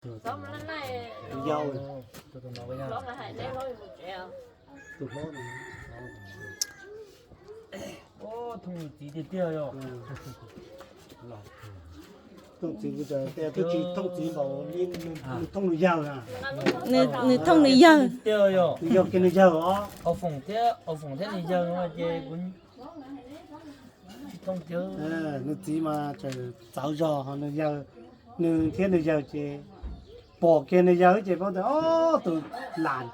Tus yau, tus hlob, tus hlob. Thooj nws txiv tiag tiag yog. Thooj txiv, twb tsis thooj txiv npaum li, nws thooj nws yawg na. Nws thooj nws yawg. Nws yog kiag nws yawg os. Au Foom thiab, Au Foom thiab nws yawg no ces kuv tsis thooj kiag. Nws txiv mas tseem txawv zog, ho nws yawg, nws thiab nws yawg ces pom kiag nws yawg ces paub tias ob tug lam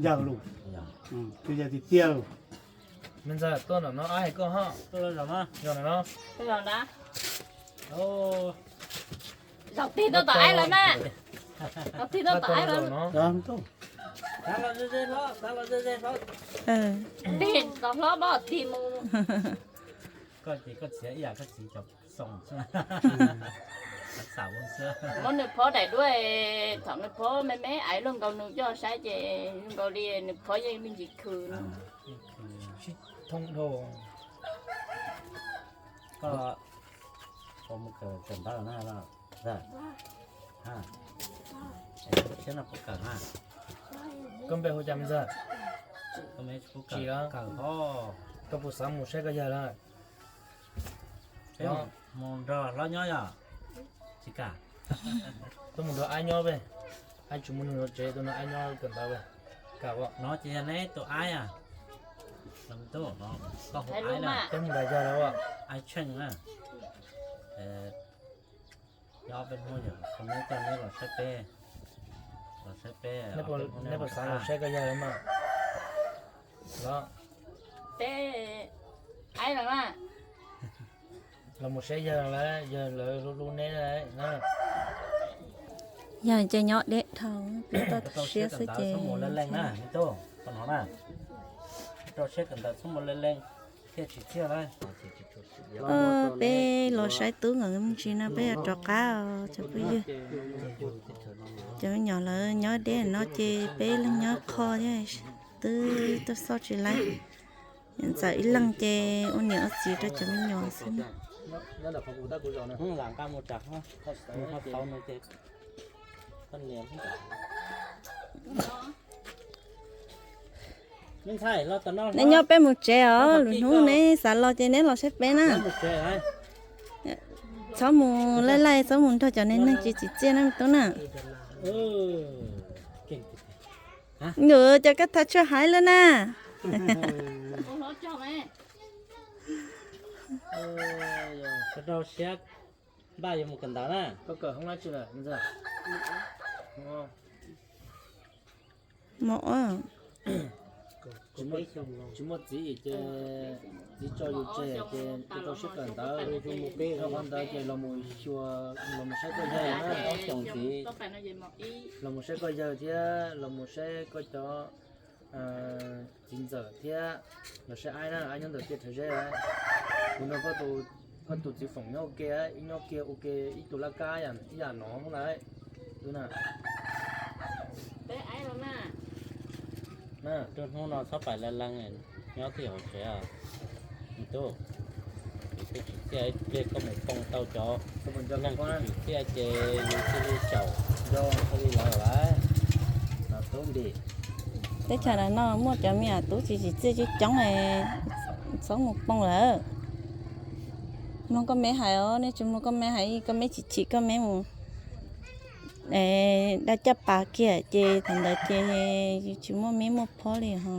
yawg lus, tus yawg tiag tiag lus. Me ntxawg, tuaj nram no, ab hais koj ho, tuaj los zaum no, zaum no. Zaum tig tuaj tom aib lawm na. Zaum tig tuaj tom aib lawm. Tig tom hlob, tig mus. Koj ces koj txiav ib yam koj txiv cov xoo xwb. Muab nws phob daim duab, thaum nws phob me me aiv luaj nkaus nws coj saib ces zoo nkaus li nws phob yeej me ntsis khw no. Sib thooj dhau. Koj puas mus kawm kawm ntawv na? Koj npe hu cas me ntxawg? Tsis los? Koj puas xav mus saib koj yawg lawm? Mus nrog hlob nyob yom? Tsis kam. Tuaj mus nrog aib nyob peb, aib tsis muaj neeg nyob tsev, tuaj nrog aib nyob kawm ntawv peb. Kam os. No ces yog neb tus aib a? Koj hu aib na. Peb mus nrog yawg lawm os. Aib Tsheej na. Nyob peb hnub yom, neb coj neb los saib peb, los saib peb. Neb puas xav los saib koj yawg lawm mas? Los. Peb aib lawm mas. Los mus saib yawg lawm, yawg lawv hlub hlub neb na. Yog ces nyob deb dhau, peb toj siab xwb ces. Rau siab kawm ntawv txhob mus leej leej thiaj tsis txiaj lawm. Peb los saib tub nkawd me ntsis no peb yuav rov qab os cov phooj ywg. Cov me nyuam lawv nyob deb no ces peb leej nyob qho thiab, twb tuaj xauj tsis laib. Ntxawm ib leeg ces ua niam ua txiv rau cov me nyuam xwb na. Neb nyob peb mus tsev os, lwm hnub neb xav los ces neb los saib peb na. Txhob mus laij laij, txhob mus nrog cov neeg tsis tsim txiaj na me tub na. Nws cov koj thaj tshuaj hais lawm na. Rau siab npaj yuav mus kawm ntawv na. Koj kawm hoob dab tsi lawm? Mos, tsis muaj txiv ces txiv tso yus tseg ces rau siab kawm ntawv. Rau qhov ntawd ces los mus xyuas, los mus saib koj yawg na, ob xyoos ntxiv. Los mus saib koj yawg thiab los mus saib koj cov txiv ntxawm thiab los saib aib na, aib nyob ntawm tiaj rhawv zeb lawm. Kuv nrog koj tus txiv foom nyob ua ke, ib nyob kiag ua ke ib tug laj kab ib yam no lawm. Rau hnub no txhob pais leej leej, nyob twj ywm hauv tsev os. Tub, tsis txiaj ib pliag koj mus poob tau cov neeg tsis tsim txiaj ces yus thiaj li xyaum nco thiaj li lawv lawm. Tub nti. Teb chaws no muaj cov me nyuam tub tsis tsim txiaj coob coob, txhob mus poob lawm. Mloog koj me hais os, nej tsis mloog koj me hais, koj me tsis chim koj me mus dab caj pas kiag ces thaum ntawd ces yus tsis muaj me muaj phob li ho.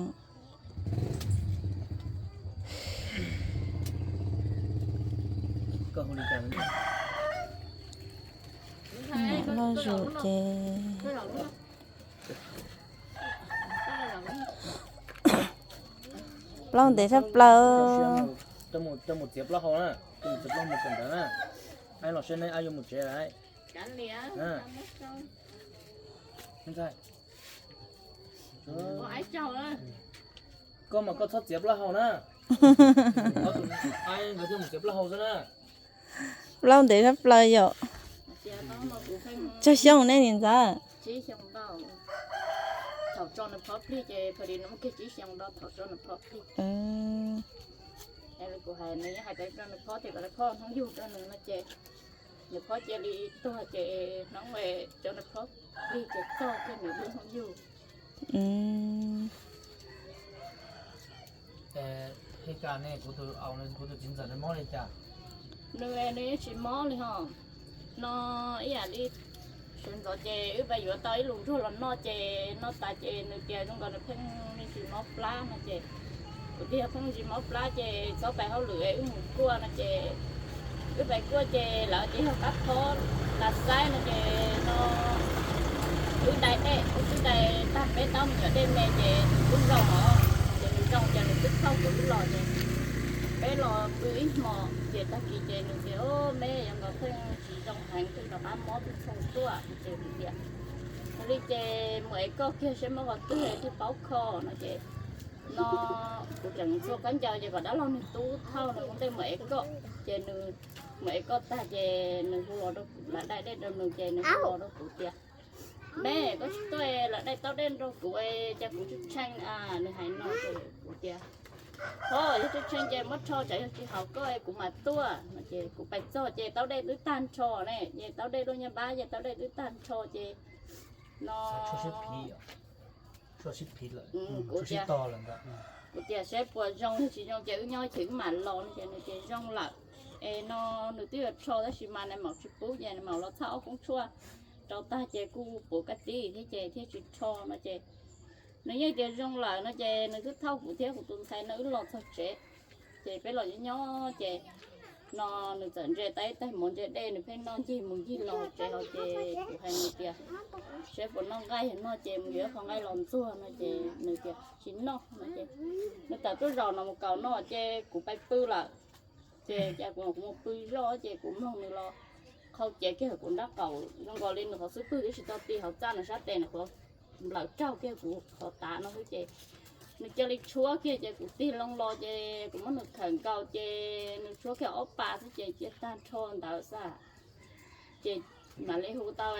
Loj zus ces plaub ntev sab plaws. Coj mus txiav plaub hau na, coj mus txiav plaub hau mus kawm ntawv na. Aib los saib neb, aib yuav mus tsev lawm. Koj mas koj txhob txiav plaub hau na. Aib nkawd thiaj mus txiav plaub hau xwb na. Plaub ntev sab plaws yom. Tsawg xyoo ne niam ntxawm? Nws phob cia li tuag ces hnub cov nws phob plig ces txog kiag nws lub hnub yug. Hej Kas ne, kuv tus, kuv tus txiv ntxawm nws mob li cas? Nws, nws yeej tsis mob li ho. No ib yam li sawv ntxov ces wb pais yuav tau ib lus ntsuag los noj ces noj tas ces nws tias zoo nkaus nws pheej me ntsis mob plab no ces kuv tias pheej me ntsis mob plab ces txhob pais hauj lwm es wb mus kuaj no ces wb pais kuaj ces lawv tias yog qab phob nas xaib no ces no wb dai dej, wb twb dai tag peb taub me nyuam dej me ces nws twb zoo os, ces nws zoo ces nws twb thauj kuv wb los ces peb los pw ib hmo ces tag kis ces nws tias o, me yog nkaus pheej tsis zoo heev, twb rov qab mob twb txhob tuaj ces kuv tias ua li ces mus ev koj kiag saib muaj qhov twg thiaj paub kho no ces no kuv tseem txhua khaub ncaws ces kom dab laug nws tub thauj nws ua ntej mus ev koj ces nws mus ev koj tag ces nws hu los rau kuv, lawv dai dej rau nws ces nws hu los rau kuv tias me, koj tsis tuaj, lawv dai taub dej rau kuv, cas kuv tsis tshee? Nws hais no ces kuv tias o, yog tsis tshee ces muab rho, tsam yog tsis haum koj kuv mam tuaj no ces kuv pais txog ces taub dej twb tag nrho ne, ces taub dej lub nyab npab ces taub dej twb tag nrho ces no kuv tias saib puas zoo, yog tsis zoo ces wb nyob ces wb mam los no ces nws tias zoo lawm. Es no nws twb yuav rho tab sis mas nws mam tsis pub ces nws mam los txhaj ob koob tshuaj rau tag ces kuj puv kab tib thiab ces thiaj tsis rho no ces nws yeej tias zoo lawm no ces nws twb thauj kuv thiab kuv tus ntxhais no wb los txog tsev. Ces peb los nyob nyob ces no nws txawm ntse tau ib tais mov ntse dej, nws pheej noj ncig mus ncig los tsev hauv ces kuv hais nws tias saib puas noj nqaij, yog noj ces mus yuav ib qho nqaij los ntxuag no ces nws tias tsis noj no ces nws tawm tuaj zaum no mus kaus noj ces kuv pais pw lawm. Ces cas kuv mus pw zoj ces kuv mloog nws los qhau cev kiag kuv nrab qaum zoo nkaus li nws qhov xub pwg twb tsis tau ti hauv txaj nws sab tes, nws qhuav nplawm raug kiag kuv qhov tav no xwb ces nws cia li tshuab kiag ces kuv tig loo los ces kuv muab nws khawm nkaus ces nws tshuab kiag ob pas xwb ces cia tag nrho ntawd xwb. Ces mam li hu tau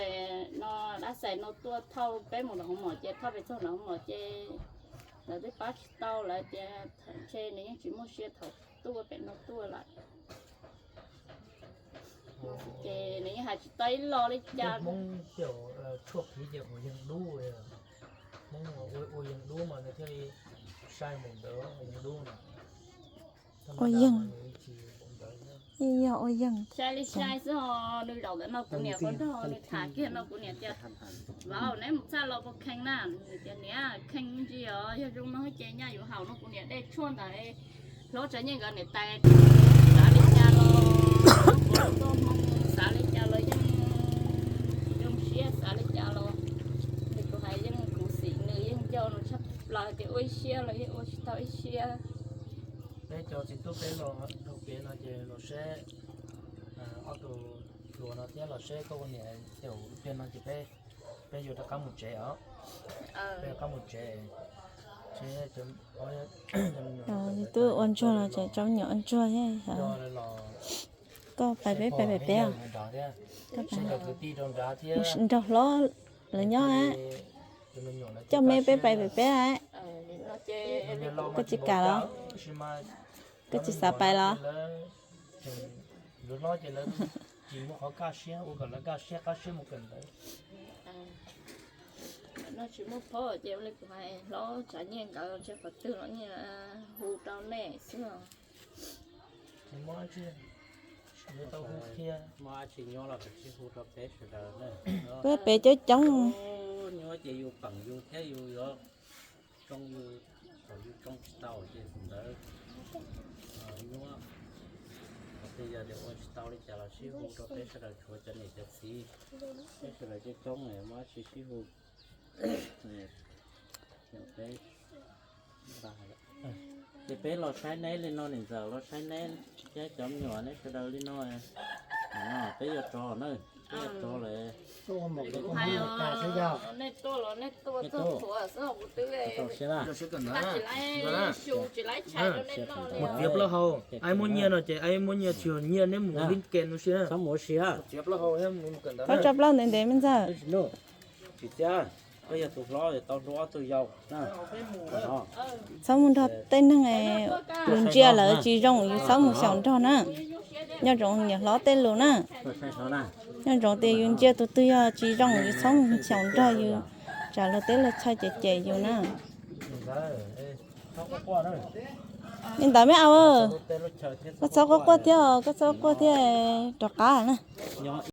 no dab xais no tuaj thauj peb mus nram hoo mom ces thauj pem txog nram hoo mom ces lawv twb pab tsis tau, lawv tias thaum ntshe nws yeej tsis muaj siab thaum tuaj pem no tuaj lawm. Ces nws yeej hais tsis tau ib lo li cas. Hmoob ces tshuaj phiv ces ua yeeg dub, Hmoob ua yeeg dub mas nws thiaj li sai mus ntawd ua yeeg dub no. Ua yeeg, yog ua yeeg. Sai li sai xwb ho, nws zaum ntawm no kuv niam qhov nrog nws tham kiag no kuv niam tias vauv, neb mus txaj los puas kheev na? Nws tias niam, kheev me ntsis os, yog zoo no ces nyaj yuav haum no. Kuv niam dej tshuaj ntawd hlob Tsav Nyiaj nkawd niam tais xav li cas los, tuaj Hmoob xav li cas los yeej zoo siab, xav li cas los nws kuv hais yeej khuv xim nws, yeej nco nws tshaj plaws tias ua ib siab los yeej ua tsis tau ib siab. Peb cov txiv tub peb los dhau kev no ces los seb ob tug hluas no thiab los seb koj ua niam ua txiv no ces peb, peb yuav rov qab mus tsev os. Peb rov qab mus tsev. Twb ua ntsuag los tseem tso me nyuam ua ntsuag thiab. Koj pais peb pais pem peb, koj pais nrog hlob lawv nyob, coj me peb pais pem peb. Koj tsis kam los? Koj tsis xav pais los? Lawv hlob ces lawv tsis muaj qhov kaj siab, ua kom lawv kaj siab qab siab mus kawm ntawv. No tsis muaj phob ces ua li kuv hais, hlob Tsav Nyiaj nkawd ntshe qhov twg los yeej hu rau nej xwb os. Tsis muaj dab tsi, tsis muaj dab tsi nyob los tsis hu rau peb sawv daws na. Peb pem coob coob. Nyob ces yus peem yus thiab yus yuav tsoo yus, thaum yus tsoo tsis tau ces tus ntawd nyuaj. Qhov twg yog tias ua tsis tau li cas los sib hu rau peb sawv daws, tshuav cov niam cov txiv, peb sawv daws coob coob muaj dab tsi sib hu. Ces peb los saib neb li no, niam ntxawm los saib neb thiab cov me nyuam neb sawv daws li no. Peb yuav rov na, peb yuav rov lawm. Nej tuaj los nej tuaj txog txhua xwb, kuv twb tsis laib xyu tsis laib tshais rau nej noj li. Mus txiav plaub hau, ai muab nyiaj no ces ai muab nyiaj, tsis yog nyiaj neb mus li ke no si. Txhob mus ua si. Plaub tso plaub ntev ntev me ntxawg. Tsis txiav. Txhob mus nrog tej neeg yus ntsia lawv tsis zoo, yus txhob mus xyaum nrog na. Nyob zoo niam hlob tej lus na. Nyob zoo tias yus ntsia tus twg yog tsis zoo, yus txhob mus xyaum nrog, yus tsam luag teb luag chaw cem cem yus na. Li ntawd me au, koj txhob quaj quaj thiab, koj txhob quaj thiab, rov qab na.